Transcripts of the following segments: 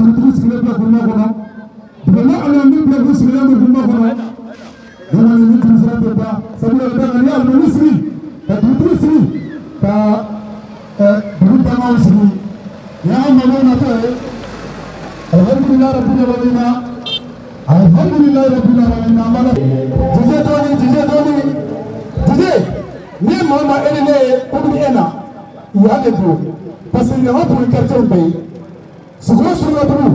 dugutigi sigilen bila kuruma kɔnɔ duguma alimami bila k'u sigilen bɛ kuruma kɔnɔ ne kɔni ni tɛmɛsira tɛ ban sabula ka d'a kan n'i ye alimami sigi ka dugutigi sigi ka dugu dangaw sigi nin y'an ka maabaw natɔ ye alhamdulilayi rabbil alamina alhamdulilayi rabbil alamina an b'a la jije dɔɔni jije dɔɔni jije ni maa ma e ni ne ye komi e na yan de don parce que ɲama kun quartier bɛɛ ye Sikoro Surakabugu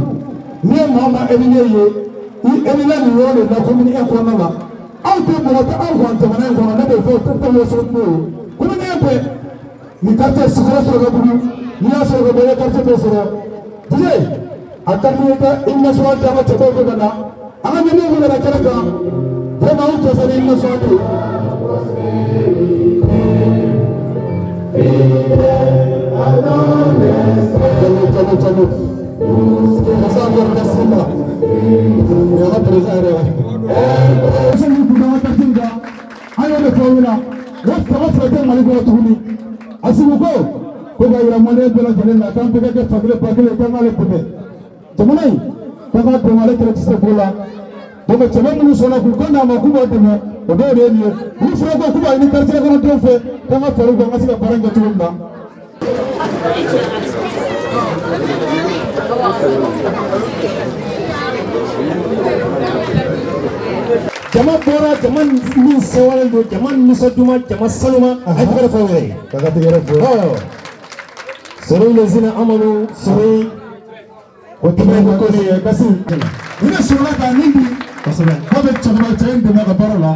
ni ye maa ma e ni ne ye i e ni ne nin yɔrɔ de la commune 1 kɔnɔna la anw tɛ mɔgɔ tɛ anw kɔni jamana in kɔnɔ ne b'o fɔ ko tɛ waso n'o ye commune 1 bɛɛ nin quartier Sikoro Surakabugu n'i y'a sɔrɔ ka bɔ i ye quartier bɛɛ sɔrɔ jije a ka di n ye ka hymne national di an ka cɛbaw bɛ ka na an ka ɲɛmɔgɔw bɛ ka na kɛnɛ kan vraiment anw cɛ ni hymne national ye. Ko ka yira maliyɛn bɛɛ lajɛlen na k'an bɛɛ ka kɛ fankelen ba kelen k'an k'ale dɛmɛ jamana in k'an k'a dɛmɛ ale kɛlɛ tɛ se ko la donc cɛba minnu sɔnna k'u kan d'a ma k'u b'a dɛmɛ o dɔw de ye nin ye olu fana ko k'u b'a ɲini quartier kɔnɔdenw fɛ k'an ka fara u kan an ka se ka baara in kɛ cogo min na. Jama bɔra jama min sewalen don jama nisɔnduma jama sanuma a ye tɛgɛrɛ fɔ yɛrɛ ye k'a ka tɛgɛrɛ fɔ. Sori lezina amanu sori o tɛmɛnen kɔ kɔni ye kasi ni ne sɔrɔla ka nin di kosɛbɛ k'a bɛ cɛkɔrɔba cɛ in dɛmɛ a ka baara la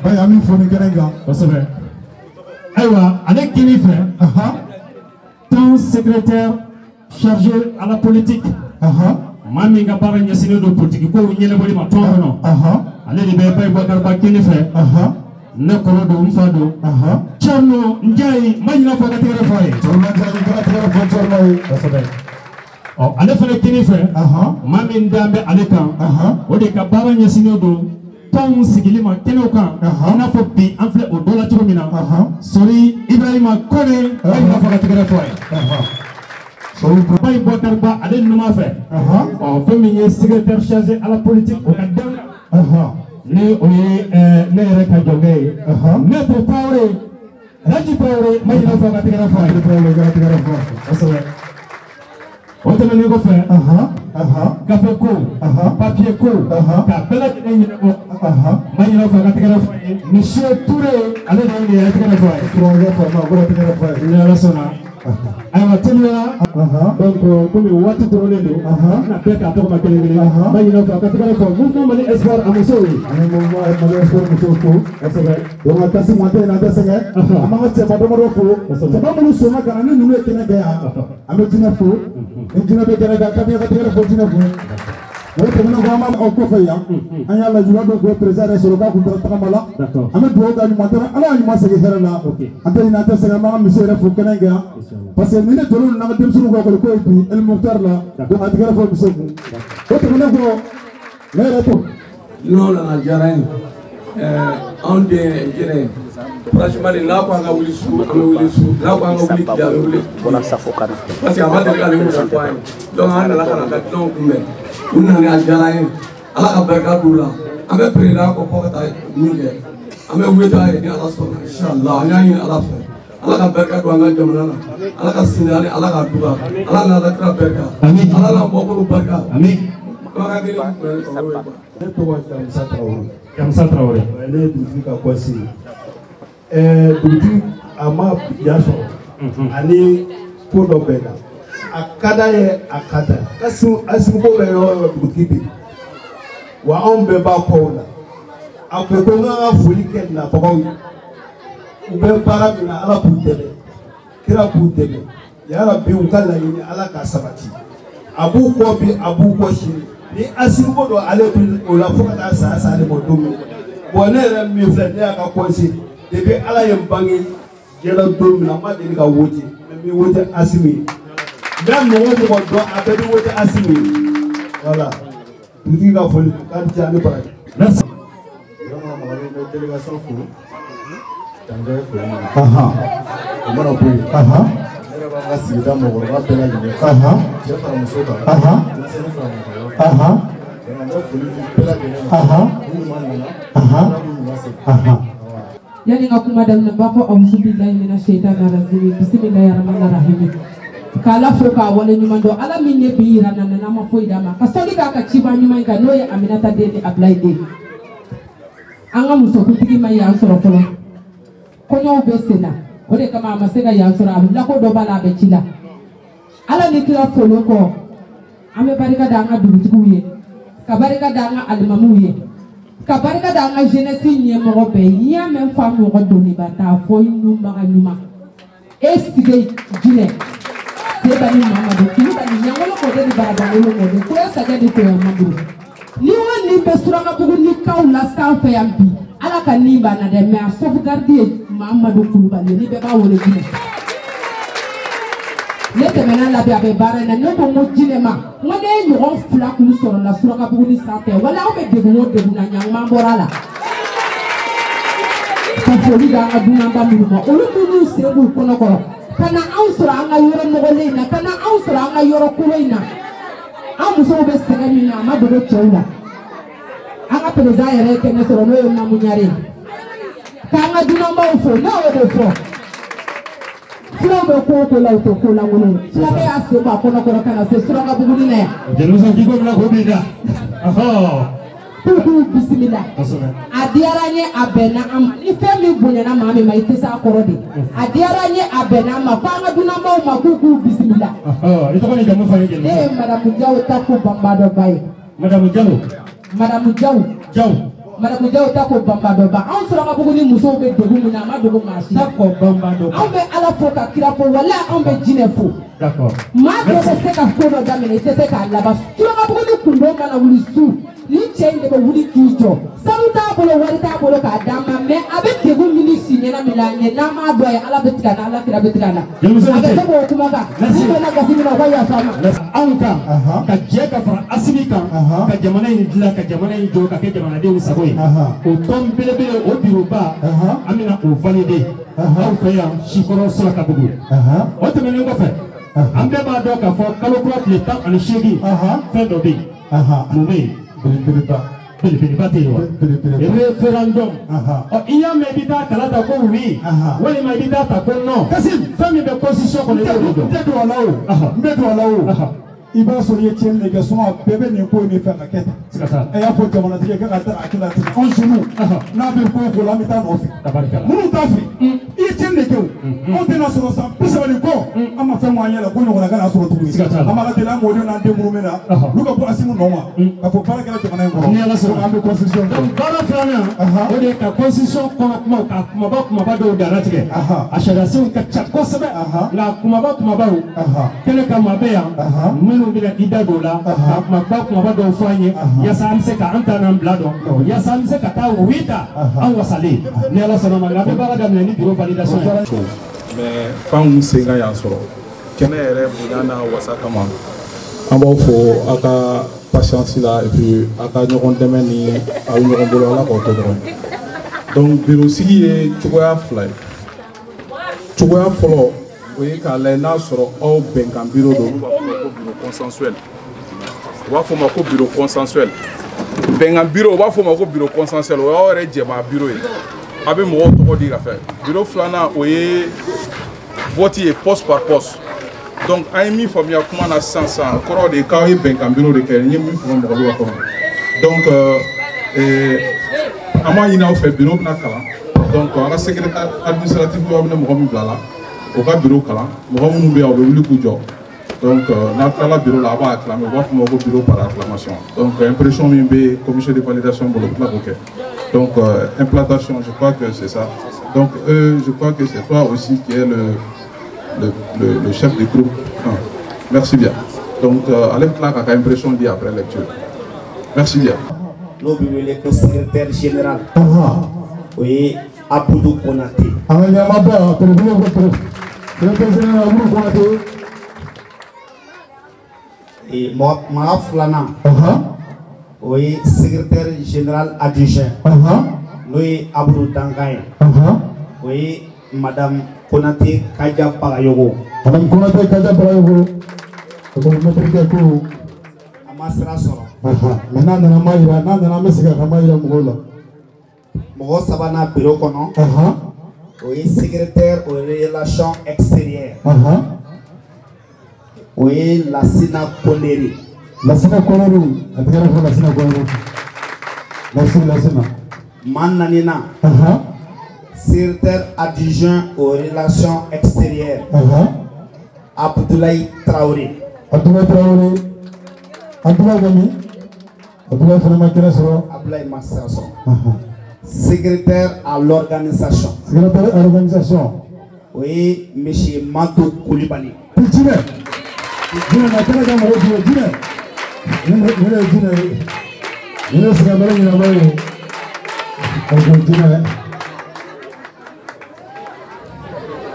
bayi an b'i fo nin kɛnɛ in kan kosɛbɛ. Ayiwa ale kini fɛ ton secrétaire chargé à la politique maa min ka baara ɲɛsinnen don politiki kow ɲɛnabɔli ma tɔn kɔnɔ ale de bɛ Bayi Boubacar Ba kini fɛ ne kɔrɔ don n fa don Thierno Ndiaye ma ɲinɛ fɔ ka tɛgɛrɛ fɔ a ye. Thierno Ndiaye ka tɛgɛrɛ fɔ Thierno ye. Kosɛbɛ. Ɔ ale fana kini fɛ maa min dan bɛ ale kan o de ka baara ɲɛsinnen don tɔnw sigili ma kɛnɛw kan i n'a fɔ bi an filɛ o dɔ la cogo min na Sori Ibrahima Kone ma ɲinɛ fɔ ka tɛgɛrɛ fɔ a ye. Bayi Boubacar Ba ale numan fɛ ɔ fɛn min ye secrétaire chargé à la politique o ka dan ni o ye ne yɛrɛ ka jɔnkɛ ye maître Traoré Raji Traoré ma ɲinɛ fɔ ka tɛgɛrɛ fɔ a ye. Traoré ka tɛgɛrɛ fɔ kosɛbɛ. O tɛmɛnen kɔfɛ gafe ko papier ko k'a bɛɛ lajɛlen ɲɛnabɔ ma ɲinɛ fɔ ka tɛgɛrɛ fɔ a ye monsieur Touré ale de ye nin ye tɛgɛrɛ fɔ a ye. Traoré faama ko ka tɛgɛrɛ fɔ a ye. Ni Ala sɔnna. Ayiwa teliya donc komi waati dɔrɔnlen don an bɛna bɛɛ k'a tɔgɔ ma kelen kelen ma ɲinɛ fɔ a ka tɛgɛrɛ fɔ mouvement Mali Espoir a musow ye. An ye mouvement Mali Espoir musow fo kosɛbɛ. Donc a kasi mɔntɛ in na an tɛ sɛgɛn an b'an ka cɛba damadɔ fo cɛba minnu sɔnna ka na ni ninnu ye kɛnɛ kɛ yan an bɛ jinɛ fo ni jinɛ bɛ kɛnɛ kan ka tɛgɛrɛ fɔ jinɛ fo. O tɛmɛnen kɔ an b'a kɔfɛ yan an y'a lajɛ dɔw ko président yɛrɛ sɔrɔ k'a kun taara tagama la an bɛ dugawu kɛ ɲuman tɛ ala y'a ɲuman segin hɛrɛ la an tɛ ɲinɛ an tɛ sɛgɛn an b'an ka misi yɛrɛ fo kɛnɛ in kan parce que ni ne jɔlen n'an ka denmisɛnninw ka école ko ye bi El Moctar la donc a tɛgɛrɛ fɔ misi kun o tɛmɛnen kɔ ne yɛrɛ to. N'o nana diyara n ye anw den jɛnɛ franchement n'a ko an ka wuli su an bɛ wuli su n'a ko an ka wuli tile an bɛ wuli parce que a ma deli ka nin muso fɔ an ye donc an nana ka na ka dunanw kunbɛn u nana a diyara an ye ala ka barika d'u la an bɛ président kɔ fo ka taa min kɛ an bɛ wuli taa ye ni ala sɔnna inchallah an y'a ɲini ala fɛ ala ka barika don an ka jamana na ala ka sini ani ala ka duba ala n'ala kira barika ala n'an bɔkolo barika. Ne tɔgɔ Jamusa Traoré. Jamusa Traoré. Ne ye dugutigi ka conseiller ye. Dugutigi a ma yan sɔrɔ. Ani ko dɔ bɛnna. A ka d'a ye a ka d'a ye. Asimi ko bɛ yɔrɔ o yɔrɔ dugutigi bɛ yen. Wa anw bɛɛ b'a kɔ o la. A ko ko n ka foli kɛ nabagaw ye. U bɛ baara min na ala k'u dɛmɛ. Kira k'u dɛmɛ. Yarabi u ka laɲini ala k'a sabati. A b'u kɔ bi a b'u kɔ sini. Ni Asimi ko don ale bɛ o la fo ka taa saya sa ale ma don min. Bon ne yɛrɛ min filɛ ne y'a ka conseil depuis ala ye n bange diɲɛ don min na n ma deli ka wote mais n bɛ wote Asimi ye. N bɛ mɔgɔ o mɔgɔ dɔn a bɛɛ bɛ wote Asimi ye. Voilà dugutigi ka foli k'a ni ce a ni baraji. Merci. Vraiment Mamadu n bɛ délégation fo. Dan bɛ foli ma. O mana bɔ yen. Ne yɛrɛ b'a ka sigida mɔgɔkɔrɔba bɛɛ lajɛlen. Cɛ fara muso kan. Denmisɛnnin fara mɔgɔkɔrɔba kan. N bɛ foli di bɛɛ lajɛlen ma. Ni ɲuman nana. Ala k'u ɲuman segin. Yani n ka kuma daminɛ n b'a fɔ awuzubilayi mina seitani rajimi bisimilayi rahmani rahimi k'Ala fo k'a wale ɲuman dɔn Ala min ye bi yira n na n'an ma foyi d'a ma ka sɔli k'a ka ciba ɲuman in kan n'o ye Aminata den ni Abulayi den an ka musokuntigi ma yan sɔrɔ fɔlɔ kɔɲɔw bɛ sen na o de kama a ma se ka yan sɔrɔ a bɛ lako dɔ b'a la a bɛ ci la Ala ni kira folen kɔ an bɛ barika da an ka dugutigiw ye ka barika da an ka alimamiw ye ka barika da an ka jeunesse ɲɛmɔgɔ bɛɛ ye n'i y'a mɛn fa mɔgɔ doniba t'a fɔ i ɲumaga ɲuman e sige jinɛ Sebani Mamadu Kulubali ɲangolo kɔden ni barabangolo kɔden koya sajɛ ni koya mamuru ni ko nin bɛ Surakabugu ni kaw la sanfɛ yan bi Ala ka nin b'an na dɛ mais a sauvegarde ye Mamadu Kulubali ye ni bɛɛ b'a wele jinɛ ne tɛmɛna la bi a bɛ baara in na ne ko n ko jinɛ ma n ko ne ye ɲɔgɔn fila kun sɔrɔ la Surakabugu ni sanfɛ wala aw bɛ degun o degun na ɲankuma bɔra a la ka foli d'an ka dunanba minnu ma olu minnu sen b'u kɔnɔ kɔrɔ ka na anw sɔrɔ an ka yɔrɔ nɔgɔlen in na ka na anw sɔrɔ an ka yɔrɔ kolon in na an musow bɛ sɛgɛn min na a ma dogo cɛw la an ka président yɛrɛ ye kɛnɛ sɔrɔ n'o ye Mamu Ɲare ye k'an ka dunanbaw fo ne y'o de fɔ fulaw bɛ ko o ko la u tɛ ko lankolon ye fulakɛ y'a sen bɔ a kɔnɔ kɔrɔ ka na se Surakabugu ni na yan. Jelimuso k'i ko bila k'o b'i da. K'u k'u bisimila. A diyara n ye a bɛnna an ma ni fɛn min bonyana maa min ma i tɛ s'a kɔrɔ de a diyara n ye a bɛnna an ma ko an ka dunanbaw ma k'u k'u bisimila. I tɔgɔ ni jamu fɔ n ye jelimuso. Ne ye Madamu Jaw Tako Banbadɔba ye. Madamu Jalo. Madamu Jaw. Jaw. Madamu Jaw Tako Banbadɔba anw Surakabugu ni musow bɛ degun min na a ma dogo maa si la. Tako Banbadɔba. Anw bɛ Ala fo ka kira fo walahi anw bɛ jinɛ fo. D'accord. Maa dɔ bɛ se ka ko dɔ daminɛ i tɛ se k'a laban Surakabugu ni kundo mana wuli su ni cɛ in de bɛ wuli k'i jɔ sanu t'a bolo wari t'a bolo k'a d'an ma mais a bɛ degun min ni si ɲɛna min la ɲɛ n'an m'a dɔn a ye Ala bɛ tigɛ a na Ala kira bɛ tigɛ a na. A bɛ se k'o kuma kan n'u donna gasi min na u ka yafa an ma. Anw kan ka jɛ ka fara Asimi kan ka jamana in dilan ka jamana in jɔ ka kɛ jamanadenw sago ye o tɔn belebele o bureauba an bɛna o valider aw fɛ yan Sikɔrɔ Surakabugu o tɛmɛnen kɔfɛ an bɛɛ b'a dɔn k'a fɔ kalo kura tile 18 fɛn dɔ bɛ yen mun bɛ yen. Belebeleba. Belebeleba tɛ yen wa. Référendum. Ɔ i y'a mɛn i bɛ taa kala ta ko oui. Walima i bɛ taa ta ko non. Kassim fɛn min bɛ constitution kɔnɔ i b'o de dɔn. N tɛ don a la o. N bɛ don a la o. I b'a sɔrɔ i ye tiɲɛni de kɛ sinon a bɛɛ bɛ nin ko in de fɛ ka kɛ tan. Siga t'a la. Ɛ y'a fɔ jamanatigi ye k'a ka taa hakili la ten. Anw jeunes n'a bɛ ko o ko la an bɛ taa nɔfɛ. Tabarikala. Minnu t'a fɛ i ye tiɲɛni de kɛ o. Anw tɛna sɔrɔ san 30 ni kɔ an ma fɛn bɔ an ɲɛ la ko ɲɔgɔnna kana sɔrɔ tuguni. Siga t'a la. An b'Ala deli an mɔdenw n'an den minnu bɛ na olu ka bɔ Asimu nɔ ma ka fɔ baara kɛra jamana in kɔnɔ. Ni Ala sɔnna. An bɛ constitution kɔnɔ. Donc baara filanan o de ye ka constitution kɔnɔ kumaw ka kumaba kumaba dɔw dannatigɛ. A sariyasenw ka ca kosɛbɛ. Nka kumaba kumabaw kɛnɛ kan maa bɛ yan minnu bɛna i da don o la ka kumaba kumaba dɔw fɔ an ye yaasa an bɛ se ka an ta n'an bila dɔn yaasa an bɛ se ka taa oui ta an wasalen ni Ala sɔnna ma nka an bɛ baara daminɛ ni bureau validation ye. Mais f'anw sen ka yan sɔrɔ kɛnɛ yɛrɛ bonya n'a wasa kama an b'aw fo aw ka patience la et puis aw ka ɲɔgɔn dɛmɛ ni aw ɲɔgɔn bolo Ala k'aw to ɲɔgɔn ye. Donc bureau sigi ye cogoya fila ye. Cogoya fɔlɔ o ye k'a lajɛ n'a sɔrɔ aw bɛnkan bureau don olu b'a fɔ ma ko bureau consensuel u b'a fɔ ma ko bureau consensuel bɛnkan bureau u b'a fɔ ma ko bureau consensuel o y'aw yɛrɛ jɛmaa bureau ye a bɛ mɔgɔw tɔgɔ di ka fɛn bureau filanan o ye vote ye poste par poste donc an ye min faamuya kuma na sisan sisan o kɔrɔ de ye k'aw ye bɛnkan bureau de kɛ n ye min faamuya mɔgɔ bɛ ka kɔnɔ donc an b'a ɲini aw fɛ bureau bɛna kalan donc an ka secrétaire administratif aw bɛna mɔgɔ min bila la o ka bureau kalan mɔgɔ minnu bɛ yan u bɛ wuli k'u jɔ donc n'a tilala bureau la a b'a acclamer u b'a fɔ o ma ko bureau par acclamation donc impression min bɛ commission de validation bolo u bɛ tila k'o kɛ donc implantation je crois que c'est ça donc je crois que c'est toi aussi qui est le chef du groupe. Ah, merci bien. Donc ale bɛ tila k'a ka impression di après lecture. Merci bien. N'o bɛ wele ko secrétaire général. O ye Abudu Konate. An ka ɲɛmaaba téléphone ko trop. Secrétaire général Abudu Konate. Maa filanan. O ye secrétaire général adjoint. N'o ye Abudu Dankan ye. O ye madame Konate Kaja Bagayogo. Madame Konate Kaja Bagayogo. O ko maître kɛ ko. A ma sira sɔrɔ. Mais n'a nana ma yira, n'a nana an bɛ segin a ka ma yira mɔgɔw la. Mɔgɔ sabanan bureau kɔnɔ. O ye secrétaire aux relations extérieures. O ye Lasina Konere. Lasina Konere, a tɛgɛrɛ fɔ Lasina Konere. Merci Lasina. Maa naaninan. Secrétaire adjoint aux relations extérieures. Abdoulaye Traoré. Abdoulaye Traoré. Abdoulaye Gami. Abdoulaye fana ma kɛnɛ sɔrɔ. Abdoulaye ma sira sɔrɔ. Secrétaire à l'organisation. Secrétaire à l'organisation. Oui, monsieur Madou Koulibaly. Jinɛ. Jinɛ na kɛnɛ ka mɔgɔw jɛ jinɛ. Nin de ye jinɛ ye. Nin ye silamɛya ɲɛnama ye. O ko jinɛ.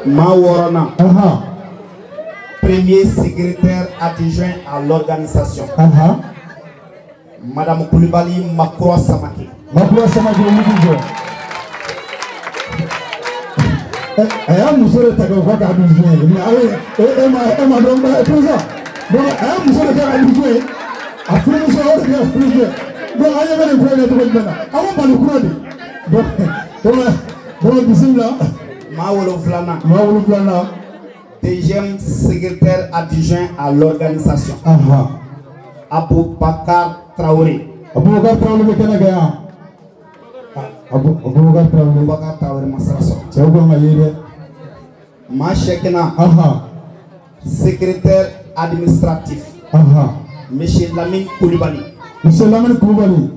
Maa wɔɔrɔnan. Premier secrétaire adjoint à l'organisation. Madame Koulibaly Makura Samake. Makura Samake wuli jɔ. A y'a muso de ta k'o k'a ka adjoint ye. Mais aw e ma dɔn président. Donc a y'a muso de kɛ adjoint ye. A furumuso o de kɛ furumuso ye. Donc an ɲɛ bɛ nin ko in na cogo jumɛn na? An ko Mali kura de. Donc bisimila. Maa wolonfilanan. Maa wolonfilanan. Deuxième secrétaire adjoint à l'organisation. Aboubakar Traoré. Aboubakar Traoré bɛ kɛnɛ kan yan. Aboubakar Traoré. Aboubakar Traoré ma sira sɔrɔ. Cɛw kan ka ye dɛ. Maa seeginnan. Secrétaire administratif. Monsieur Lamine Koulibaly. Monsieur Lamine Koulibaly.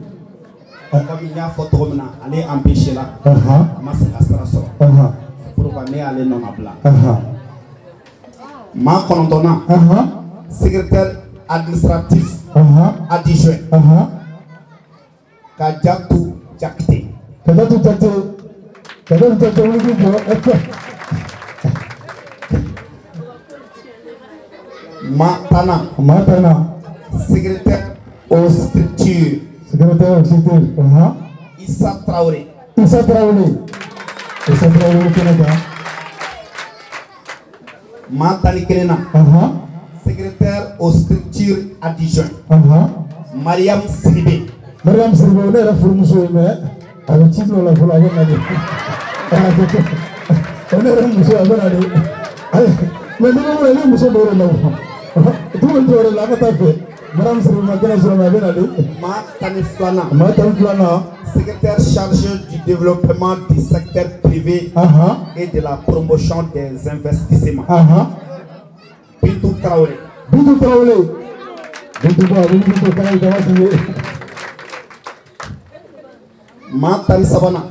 Comme n y'a fɔ cogo min na, ale empêché la. A ma se ka sira sɔrɔ. C'est pourquoi ne y'ale nɔnabila. Maa kɔnɔntɔnnan. Secrétaire administratif adjoint. Kadiatou Diakité. Kadiatou Diakité. Kadiatou Diakité wuli k'i jɔ. Maa tannan. Maa tannan. Secrétaire aux structures. Secrétaire aux structures. Issa Traoré. Issa Traoré. Issa Traoré kɛnɛ kan. Maa tan ni kelenna. Secrétaire aux structures adjoint. Mariam Sidibé. Mariam Sidibé o ne yɛrɛ furumuso ye mais a bɛ ci dɔ la fɔlɔ a bɛ na de. O ne yɛrɛ muso a bɛ na de. Mais ni ko ne muso dɔw de la o. Dugu dɔw de la an ka taa fɛ. Mariam Sidibé ma kɛnɛ sɔrɔ mais a bɛ na de. Maa tan ni filanan. Maa tan ni filanan. Secrétaire chargé du développement du secteur privé et de la promotion des investissements. Bintou Traoré. Bintou Traoré. Bintou Traoré. Bintou Traoré. Maa tan ni sabanan.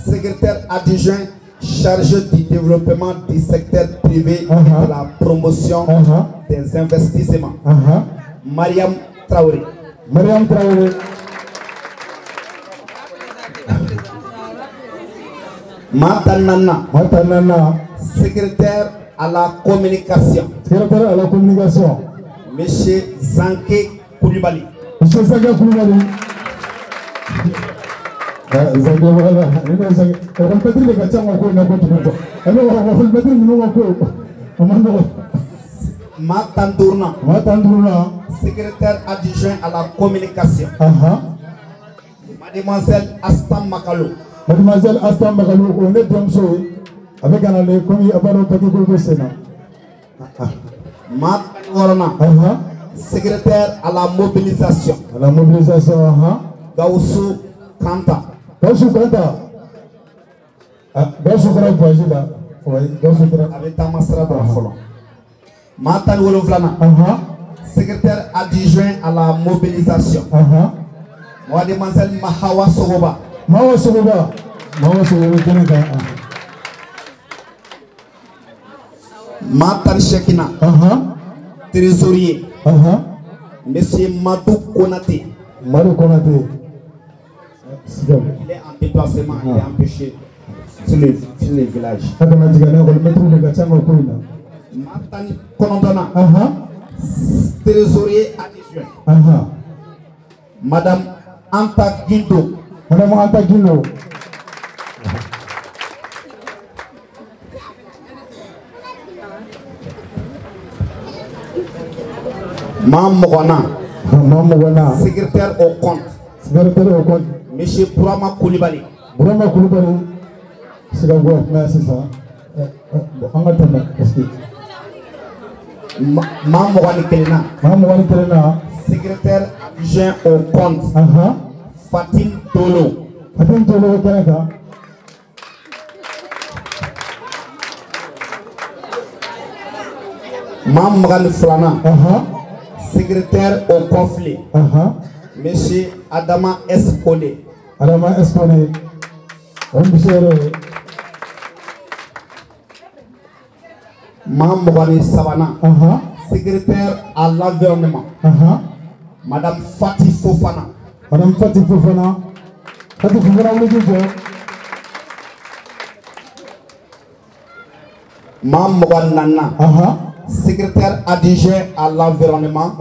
Secrétaire adjoint chargé du développement du secteur privé et de la promotion des investissements. Mariam Traoré. Mariam Traoré. Maa tan ni naaninan. Maa tan ni naaninan. Secrétaire à la communication. Secrétaire à la communication. Monsieur Zanké Koulibaly. Monsieur Zanké Koulibaly. Zanké voilà. Zanké. École de ka ca ko in na kojugu quoi. A bɛ école maître ninnu ka ko o man nɔgɔn. Maa tan ni duurunan. Maa tan ni duurunan. Secrétaire adjoint à la communication. Mademoiselle Astan Makalo. Mademoiselle Astan Makalo o ne denmuso ye. A bɛ ka na le komi a b'a dɔn papier ko bɛ sen na. Maa tan ni wɔɔrɔnan. Secrétaire à la mobilisation. À la mobilisation. Gawusu Kanta. Gawusu Kanta. Gawusu kɛra voyage la. Oui, Gawusu kɛra. A bɛ taama sira dɔ la fɔlɔ. Maa tan ni wolonfilanan. Secrétaire adjoint à la mobilisation. Mademoiselle Mahawa Sogoba. Mahawa Sogoba. Mahawa Sogoba kɛnɛ kan. Maa tan ni seeginnan. Trésorier. Monsieur Madou Konaté. Madou Konaté. Il est en déplacement, il est empêché sur le village. Maa tan ni kɔnɔntɔnnan. Trésorier adjoint. Madame Anta Guindo. Madame Anta Guindo. Maa 20na. Maa 20na. Secrétaire au compte. Secrétaire au compte. Monsieur Bourama Koulibaly. Bourama Koulibaly. Sigago mais sisan an ka tɛmɛ parce que. Maa 21na. Maa 21na. Secrétaire adjoint au compte. Fatim Tolo. Fatim Tolo kɛnɛ kan. Maa 22na. Secrétaire au conflit. Monsieur Adama S. Kone. Adama S. Kone. O muso yɛrɛ. Maa 23na. Secrétaire à l'environnement. Madame Fati Fofana. Madame Fati Fofana. Fati Fofana wuli k'i jɔ. Maa 24na. Secrétaire adjoint à l'environnement.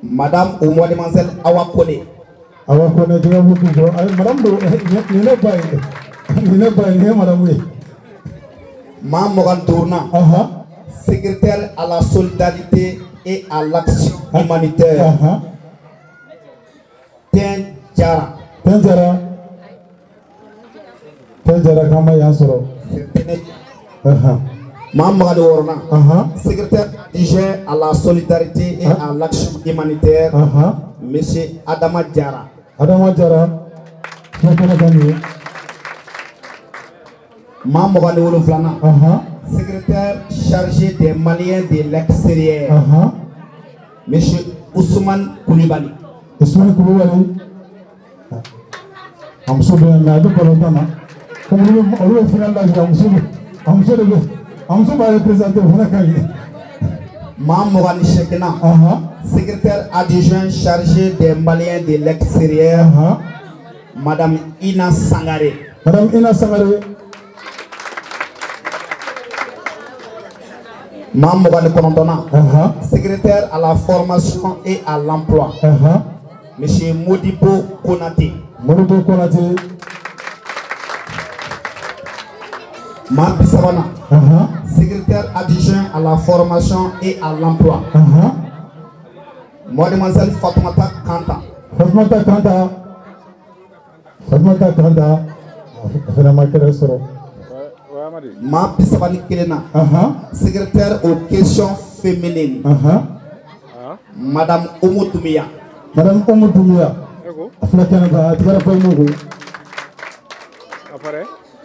Madame ou mademoiselle Awa Kone. Awa Kone, tu vas vous dire. Madame, nin ne ba ye. Nin ne ba ye, nin ye madame ye. Maa 25na. Secrétaire à la solidarité et à l'action humanitaire. Ten Jara. Ten Jara. Ten Jara k'an ma yan sɔrɔ. Maa 26na. Secrétaire adjoint à la solidarité et à l'action humanitaire. Monsieur Adama Diarra. Adama Diarra. Maa 27na. Secrétaire chargé des Maliens de l'extérieur. Monsieur Ousmane Koulibaly. Ousmane Koulibaly. A muso bɛ yan mais a bɛ balontan na. Comme olu bɛ final la sisan, a muso de bɛ. A muso b'a représenté o fana ka ɲi. Maa 28na. Secrétaire adjoint chargé des Maliens de l'extérieur. Madame Ina Sangaré. Madame Ina Sangaré. Maa 29na. Secrétaire à la formation et à l'emploi. Monsieur Modibo Konaté. Modibo Konaté. Maa 30na. Secrétaire adjoint à la formation et à l'emploi. Mademoiselle Fatoumata Kanta. Fatoumata Kanta. Fatoumata Kanta. A fana ma kɛnɛ sɔrɔ. Maa 31na. Secrétaire aux questions féminines. Madame Oumou Doumbia. Madame Oumou Doumbia. A fana kɛnɛ kan, a tigɛra fɔ i ko.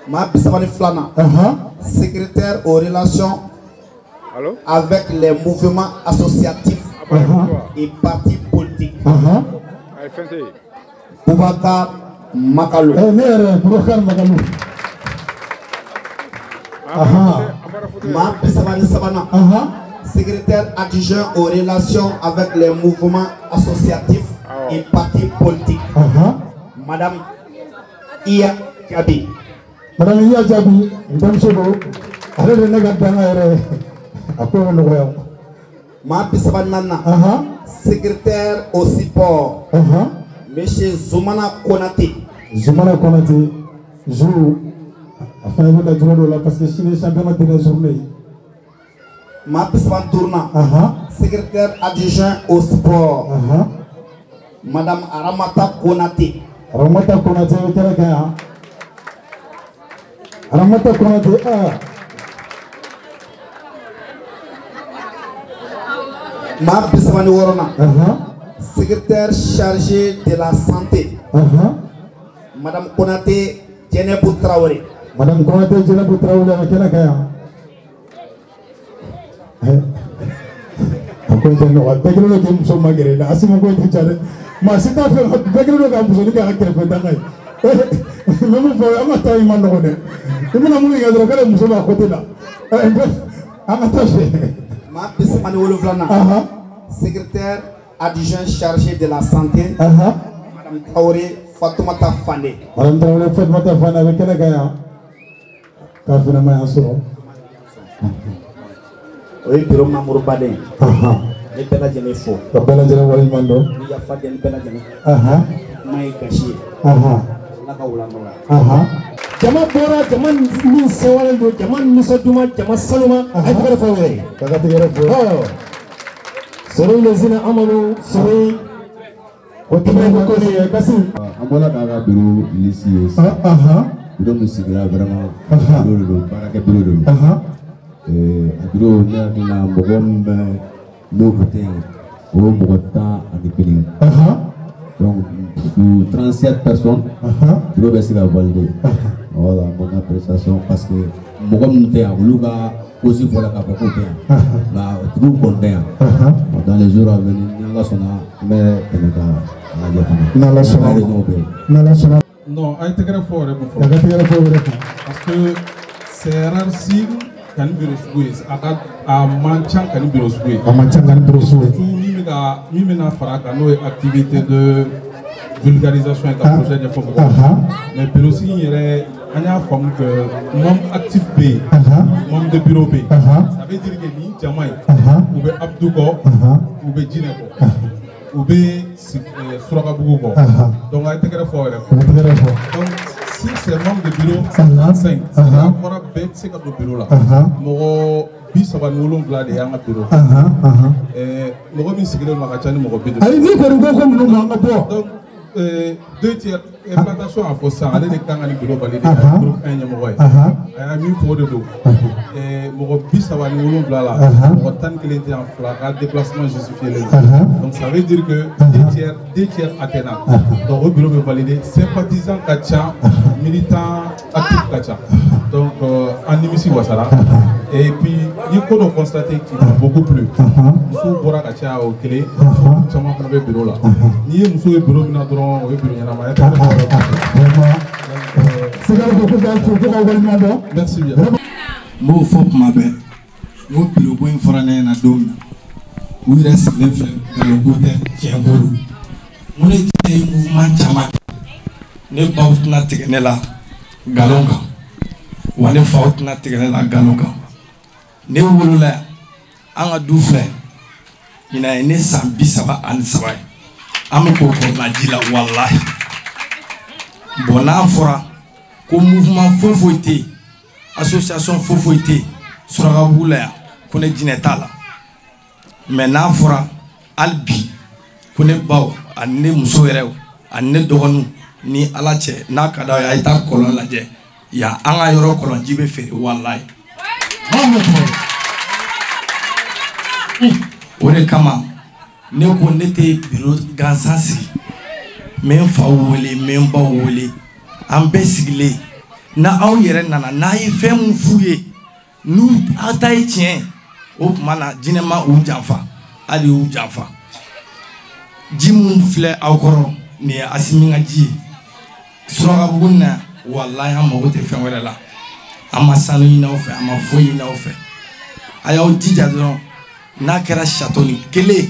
Maa 32na. Secrétaire aux relations avec les mouvements associatifs et partis politiques. Boubacar Makalou. Ne yɛrɛ Boubacar Makalou. Maa 33na. Secrétaire adjoint aux relations avec les mouvements associatifs et partis politiques. Madame Iya Djabi. Madame Iya Djabi, n denmuso don, ale de ne ka danga yɛrɛ ye, a ko bɛ nɔgɔya. Maa 34na. Secrétaire au support. Monsieur Zoumana Konaté. Zoumana Konaté, Zou, a fana bɛ na journée dɔ la parce que sini championnat dernière journée. Maa 35na. Secrétaire adjoint au sport. Madame Aramata Konaté. Aramata Konaté bɛ kɛnɛ kan yan. Aramata Konaté, ah. Maa 36na. Secrétaire chargé de la santé. Madame Konaté Djenebou Traoré. Madame Konaté Djenebou Traoré a bɛ kɛnɛ kan yan. A ko in tɛ nɔgɔya, bɛɛ kɛlen don k'i muso magɛrɛ i la, Asimi ko in tɛ ca dɛ. Maa si t'a fɛ, bɛɛ kɛlen don ka musonin kɛ a ka kɛrɛfɛ danga ye. N bɛ mun fɔ, an ka taa in ma nɔgɔn dɛ. I bɛna mun kɛ dɔrɔn k'ale muso b'a côté la. An ka taa fɛ. Maa 37na. Secrétaire adjoint chargé de la santé. Madame Traoré Fatoumata Fane. Madame Traoré Fatoumata Fane a bɛ kɛnɛ kan yan. K'a fana ma yan sɔrɔ. O ye bureau membre baden ye. Ne bɛɛ lajɛlen fo. Ka bɛɛ lajɛlen waleɲuman dɔn. N bɛ yafa deli bɛɛ lajɛlen. Kuma ye gasi ye. Ala ka wula nɔgɔya. Jama bɔra, jama min sewalen don, jama nisɔn duman, jama sanuma, a ye tɛgɛrɛ fɔ yɛrɛ ye. K'a ka tɛgɛrɛ fɔ. Sori lezina amanu sori o tɛmɛ ko kɔni kasi. An bɔra k'a ka bureau liste ye sisan. Bureau min sigira vraiment bureau de don, baarakɛ bureau de don. A bureau ne hakili la mɔgɔ min bɛ n'o o tɛ yan o ye mɔgɔ 11 ye. Donc pour 37 personnes, bureau bɛ se ka valider. Voilà mon appréciation parce que mɔgɔ minnu tɛ yan olu ka cause fɔra k'a fɔ k'o tɛ yan. Nka tigiw kɔni tɛ yan. Dans les jours à venir ni Ala sɔnna an bɛ tɛmɛ ka lajɛ fana. N'Ala sɔnna. N'Ala sɔnna. Non, a ye tɛgɛrɛ fɔ yɛrɛ mun fɔ. A ka tɛgɛrɛ fɔ yɛrɛ fɔ. Parce que c'est rarissime ka ni bureau sugu ye, a ka a man ca ka ni bureau sugu ye. A man ca ka ni bureau sugu ye. Surtout min bɛ ka min bɛna fara a kan n'o ye activité de vulgarisation ye ka projet ɲɛfɔ mɔgɔw ye. Mais bureau sigi in yɛrɛ an y'a faamu que membre actif bɛ yen, membre de bureau bɛ yen. Ça veut dire que nin jama in, u bɛ Abdou kɔ, u bɛ Jinɛ kɔ, u bɛ Surakabugu kɔ. Donc a ye tɛgɛrɛ fɔ yɛrɛ kɔ. Donc si c'est membre de bureau, c'est 35. A fɔra bɛɛ tɛ se ka don bureau la. Mɔgɔ 37 de y'an ka bureau. Mɔgɔ min sigilen don a ka ca ni mɔgɔ 50. Ayi n'i kɔni ko ko ninnu ma an ka bɔ. Donc deux tiers implantation a fɔ sisan ale de kan ka nin bureau valider a ye groupe 1 ɲɛmɔgɔ ye. A y'a min fɔ o de don. Mɔgɔ 37 la mɔgɔ 11 tɛ yan, fila ka déplacement justifié len don. Donc ça veut dire que deux tiers atteint. Donc o bureau bɛ valider, sympathisant ka ca, militant actif ka ca. Donc an nimisi wasara. Et puis ni ko dɔ constaté qui m'a beaucoup plu. Musow bɔra ka caya o kelen, muso caman fana bɛ bureau la. N'i ye muso ye bureau min na dɔrɔn o ye bureau ɲɛnama ye. Merci bien. N b'o fɔ kuma bɛɛ, n ko bureau ko in fɔra ne ɲɛna don min na, u yɛrɛ sigilen filɛ, nkalon ko tɛ, tiɲɛ ko don. N ko ne cɛ ye mouvement caman kɛ, ne baw tɛna tigɛ ne la nkalon kan, wa ne faw tɛna tigɛ ne la nkalon kan. Ne wolola yan, an ka du filɛ, ɲinan ye ne san 33 ye, an bɛ k'o kɔrɔla ji la walahi. Bon n'a fɔra ko mouvement foyi foyi tɛ yen, association foyi foyi tɛ yen Surakabugu la yan ko ne jinɛ t'a la. Mais n'a fɔra hali bi ko ne baw ani ne muso yɛrɛ ani ne dɔgɔninw ni Ala cɛ n'a ka d'aw ye a ye taa kɔlɔn lajɛ yan, an ka yɔrɔ kɔlɔnji bɛ feere walahi. O de kama ne ko ne tɛ bureau gansan sigi, n bɛ n faw wele, n bɛ n baw wele, an bɛɛ sigilen na aw yɛrɛ nana n'a ye fɛn mun f'u ye n'u aw ta ye tiɲɛ o tuma na jinɛ ma u janfa, hali y'u janfa. Ji mun filɛ aw kɔrɔ nin ye Asimi ka ji ye Surakabugu na, walahi an mago tɛ fɛn wɛrɛ la, an ma sanu ɲini aw fɛ, an ma foyi ɲini aw fɛ. A y'aw jija dɔrɔn n'a kɛra satoni kelen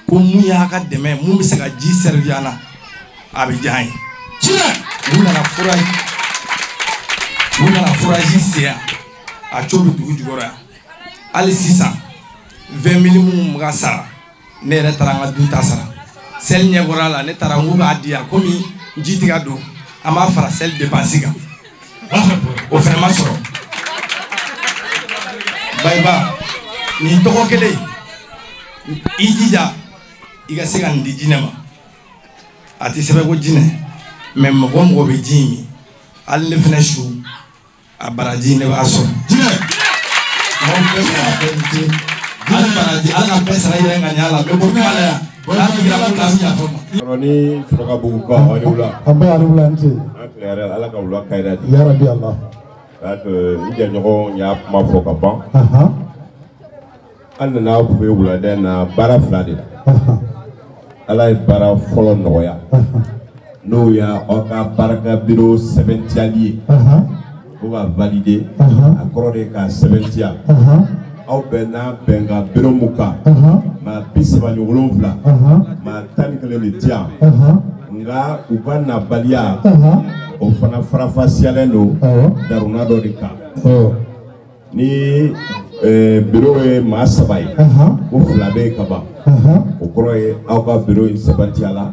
ko mun y'a ka dɛmɛ mun bɛ se ka ji servir an na a bɛ diya an ye. U nana forage, u nana forage sen yan, a co bɛ dugu jukɔrɔ yan. Hali sisan 20 000 mun bɛ ka sara, ne yɛrɛ taara n ka du ta sara. Seli ɲɛkɔrɔ la ne taara n ko k'a di yan komi ji tɛ ka don, an b'a fara seli dépense kan, o fana ma sɔrɔ. Bayiba nin tɔgɔ kelen i jija i ka se ka nin di jinɛ ma, a tɛ sɛbɛn ko jinɛ mais mɔgɔ o mɔgɔ bɛ ji in min, hali ne fana su a baraji ne b'a sɔrɔ. Jinɛ mɔgɔ bɛɛ sɔrɔ a bɛɛ ni ce, hali baraji hali ka bɛɛ sara i yɛrɛ ŋaniya la, n bɛ bɔ kuma la yan n'a jiginna ko la yafa ma. Kɔrɔ ni Surakabugu kaw aw ni wula. An bɛɛ ani wula an ce. An tile hɛrɛ la, Ala ka wula kayira di. Yarabi Allah. N jɛɲɔgɔn y'a kuma fɔ ka ban. An nana aw fɛ wulada in na baara fila de la. Ala ye baara fɔlɔ nɔgɔya. N'o y'aw ka baarakɛ bureau sɛbɛntiyali ye. Ko ka valider. A kɔrɔ de k'a sɛbɛntiya. Aw bɛnna bɛnkan bureau mun kan. Maa 37. Maa 11 de ti yan. Nka u ka nabaliya. O fana farafasiyalen don. Daruna dɔ de kan. Ni bureau ye maa 3 ye. Ko 2 bɛ yen ka ban. O kɔrɔ ye aw ka bureau in sɛbɛntiya la.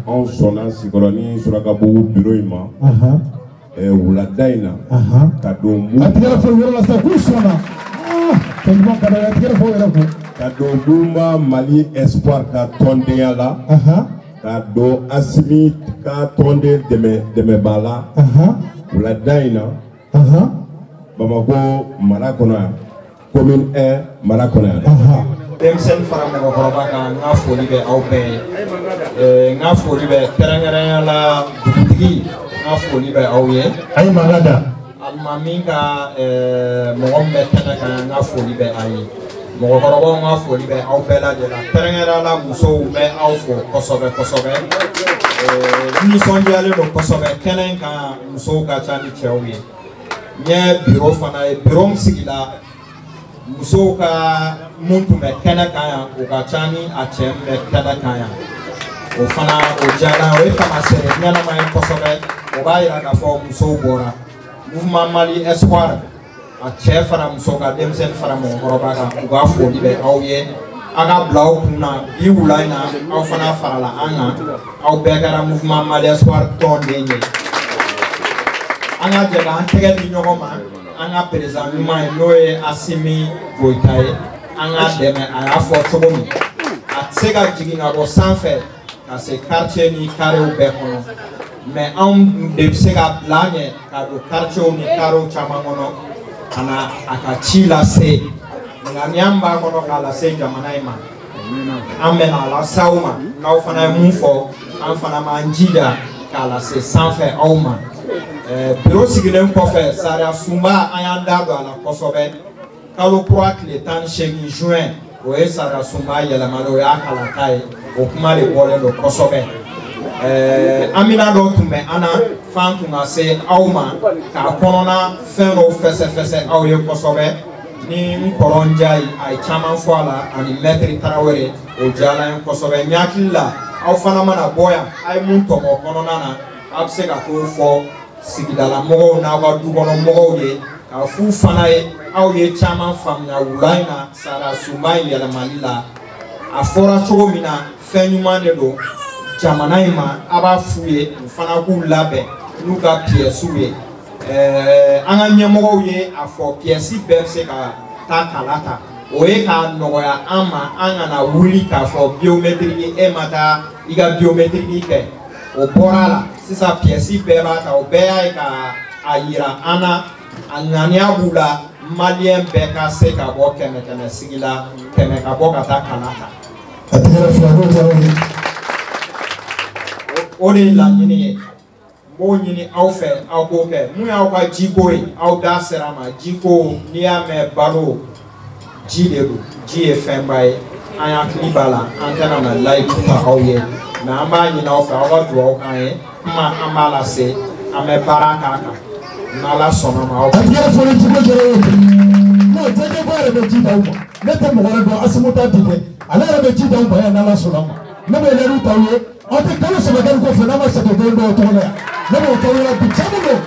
Anw sɔnna Sikɔrɔni Surakabugu bureau in ma. Wulada in na. Ka don mun. A tigɛra fɔ yɔrɔ la sisan k'u sɔnna. Fɛn ɲuman ka d'a ye, a tigɛra fɔ yɛrɛ kun. Ka don Mouvement Mali Espoir ka tɔndenya la. Ka don Assimi ka tɔnden dɛmɛba la. Wulada in na. Bamakɔ mara kɔnɔ yan. Commune 1 mara kɔnɔ yan. Denmisɛnnin fara mɔgɔkɔrɔba kan, n ka foli bɛ aw bɛɛ ye. N ka foli bɛ kɛrɛnkɛrɛnnenya la dugutigi, n ka foli bɛ aw ye. A ye mankan da. Alimami ka mɔgɔ min bɛ kɛnɛ kan, n ka foli bɛ a ye. Mɔgɔkɔrɔbaw, n ka foli bɛ aw bɛɛ lajɛlen. Kɛrɛnkɛrɛnnenya la musow bɛ aw fo kosɛbɛ kosɛbɛ. N nisɔndiyalen don kosɛbɛ kɛnɛ in kan, musow ka ca ni cɛw ye. N ye biro fana ye, biro min sigila musow ka mun tun bɛ kɛnɛ kan yan, o ka ca ni a cɛ min bɛ kɛnɛ kan yan. O fana o diyara, o ye taamasiyɛn ɲɛnama ye kosɛbɛ. O b'a yira k'a fɔ musow bɔra. Mouvement Mali Espoir, a cɛ fara muso kan, denmisɛnnin fara mɔgɔkɔrɔba kan, u ka foli bɛ aw ye. A ka bila aw kun na bi wula in na, aw fana farala an kan, aw bɛɛ kɛra Mouvement Mali Espoir tɔnden ye. An ka jɛ k'an tɛgɛ di ɲɔgɔn ma, an ka président ɲuman ye, n'o ye Assimi Goïta ye, an k'a dɛmɛ. A y'a fɔ cogo min, a tɛ se ka jigin ka bɔ sanfɛ ka se quartier ni carréw bɛɛ kɔnɔ, mais anw de bɛ se ka bila a ɲɛ ka don quartier ni carréw caman kɔnɔ ka na a ka ci lase. Ŋaniya min b'a kɔnɔ k'a lase jamana in ma, an bɛ n'a lase aw ma. N'aw fana ye mun fɔ, an fana b'an jija k'a lase sanfɛ aw ma. Biro sigilen kɔfɛ, sariya sunba, an y'an da don a la kosɛbɛ. Kalo kura tile 18 juin, o ye sariya sunba yɛlɛmali, o y'a kalata ye. O kuma de bɔlen don kosɛbɛ. Amina dɔw tun bɛ an na f'an tun ka se aw ma k'a kɔnɔna fɛn dɔw fɛsɛfɛsɛ aw ye kosɛbɛ. Ni n kɔrɔ Njayi, a ye caman fɔ a la, ani mɛtiri Tarawele, o diyara n ye kosɛbɛ. N hakili la aw fana mana bɔ yan, a ye mun tɔmɔ kɔnɔna na, a bɛ se ka t'o fɔ sigidala mɔgɔw n'aw ka du kɔnɔ mɔgɔw ye, k'a f'u fana ye aw ye caman faamuya wula in na sariya sunba in yɛlɛmali la. A fɔra cogo min na, fɛn ɲuman de don jamana in ma. A b'a f'u ye, u fana k'u labɛn n'u ka piyɛsiw ye. An ka ɲɛmɔgɔw ye a fɔ piyɛsi bɛɛ bɛ se ka taa kala ta, o ye k'a nɔgɔya an ma, an kana wuli k'a fɔ biométrique, e ma taa i ka biométrique kɛ. O bɔra a la sisan, piyɛsi bɛɛ b'a ta. O bɛɛ y'a ye ka a yira an na, a ŋaniya b'u la maliyɛn bɛɛ ka se ka bɔ 100 sigi la, 100 ka bɔ ka taa kala ta. A tɛgɛrɛ fila n'o diyara n ye. O de ye laɲini ye. N b'o ɲini aw fɛ, aw k'o kɛ. Mun y'aw ka jiko ye, aw da sera a ma. Jiko, n'i y'a mɛn balo, ji de don. Ji ye fɛnba ye. An hakili b'a la, an tɛna na layidu ta aw ye, mais an b'a ɲini aw fɛ, aw ka dugawu k'an ye. Kuma an b'a lase, an bɛ baara k'a kan n'Ala sɔnna ma. Aw a tɛgɛrɛ fɔlen jiko diyara n ye. N'o jɛjɛba yɛrɛ bɛ ji d'aw ma, ne tɛ mɔgɔ wɛrɛ dɔn, Assimi t'a di dɛ, ale yɛrɛ bɛ ji d'aw ma yan n'Ala sɔnna ma. Ne bɛ lɛriw t'aw ye, aw tɛ kalo 3 kɛ nin kɔfɛ n'a ma sato kelen dɔw tɔgɔ la yan. Ne b'o k'aw ɲɛna bi. Cɛ min don,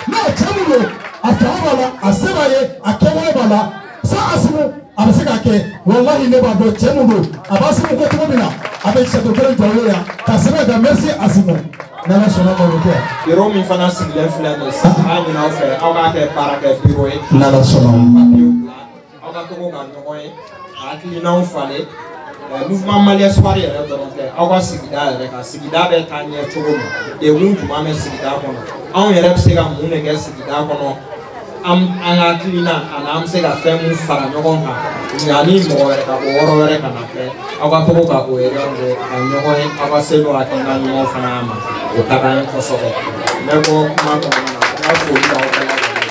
n'o cɛ min don, a fanga b'a la, a se b'a ye, a kɛwale b'a la. Sans Assimi, a bɛ se k'a kɛ. Walahi ne b'a dɔn cɛ min don, a b'a Assimi kɔ cogo min na, a bɛ sato kelen jɔ aw ye yan ka sɛbɛn ka merci Assimi. N'Ala sɔnna ma, o bɛ kɛ. Biro min fana sigilen filɛ nin ye sisan, n b'a ɲini aw fɛ, aw k'a kɛ baarakɛ biro ye. N'Ala sɔnna ma. Papiyew bila, aw ka to ka ɲɔgɔn ye, ka hakilinaw falen. Mouvement Mali Espoir yɛrɛ dɔrɔn tɛ, aw ka sigida yɛrɛ kan, sigida bɛ taa ɲɛ cogo min, degun jumɛn bɛ sigida kɔnɔ, anw yɛrɛ bɛ se ka mun de kɛ sigida kɔnɔ, an ka hakilina ani an bɛ se ka fɛn mun fara ɲɔgɔn kan, nka ni mɔgɔ wɛrɛ ka bɔ yɔrɔ wɛrɛ ka na kɛ, aw ka to ka o yɛrɛ kɛ ka ɲɔgɔn ye, aw ka se n'o hakilina ɲumanw fana ma, o ka d'an ye kosɛbɛ. N bɛ bɔ kuma kɔnɔna na, n ka foli b'aw bɛɛ lajɛlen ye.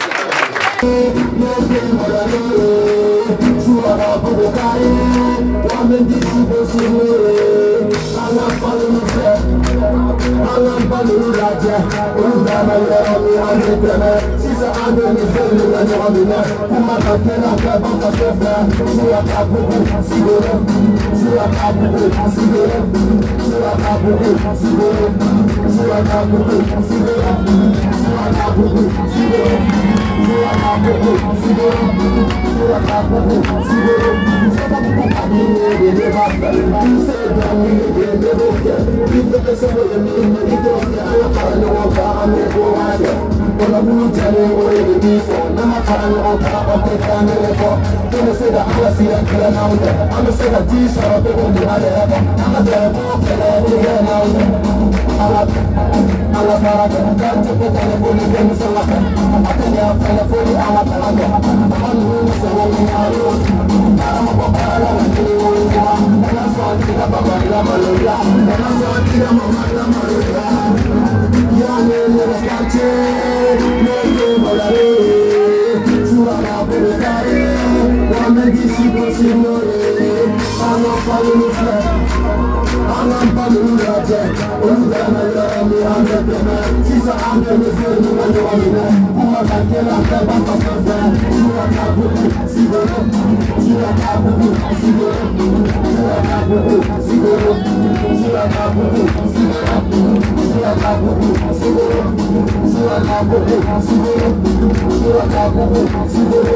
fara ɲɔgɔn kan o tɛ kan kelen fɔ. Ne bɛ se ka an ka sira kɛlɛ n'anw tɛ. An bɛ se ka ji sɔrɔ cogo min an yɛrɛ kɔ. An ka dɛrɛbɔ kɛlɛ tigɛ n'anw tɛ. An ka baara kɛ. Quartier tɛ tɛmɛ fo ni denmisɛn ka fɛ. A tɛ ɲɛ fɛnɛ fo ni an ka kalan kɛ. Mɔgɔ ninnu bɛ sɛgɛn ni an ye. Baara ma bɔ baara la ka kelen wolo kuma. Kana sɔn k'i ka baba la maloya. Kana sɔn k'i ka mama la maloya. Yanni ne ka quartier, ne tɛ maloya. Suraka bolo kari, wa mɛ disi gosi n'o ye. An ka fa ninnu filɛ, an ka ba ninnu lajɛ. Olu dɛmɛ yɔrɔ min an bɛ tɛmɛ. Sisan an bɛɛ bɛ se n'u ka ɲɔgɔn minɛ. Kuma ka kɛlɛ bɛɛ b'a faso fɛ. Suraka bugu sigoro, suraka bugu sigoro, suraka bugu sigoro, suraka bugu sigoro, suraka bugu sigoro, suraka bugu sigoro, suraka bugu sigoro.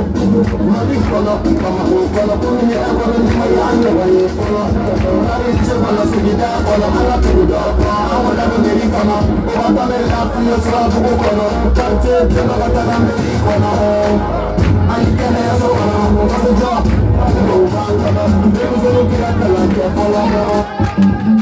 Mali kɔnɔ, Bamakɔ kɔnɔ, komi ni an kɔnɔ ni ma y'an ɲɔgɔn ye fɔlɔ. Mali cɛ kɔnɔ, sigida kɔnɔ, an ka tugu dɔ kɔ. An ko dabɔ mairie kɔnɔ, o ka taa bɛ lafiya sirabugu kɔnɔ. Quartier bɛɛ b'a ka taga mairie kɔnɔ. Hali kɛnɛyaso kɔnɔ, faso jɔ, o b'an kɔnɔ. Denmisɛnninw kɛra kalan kɛ fɔlɔ.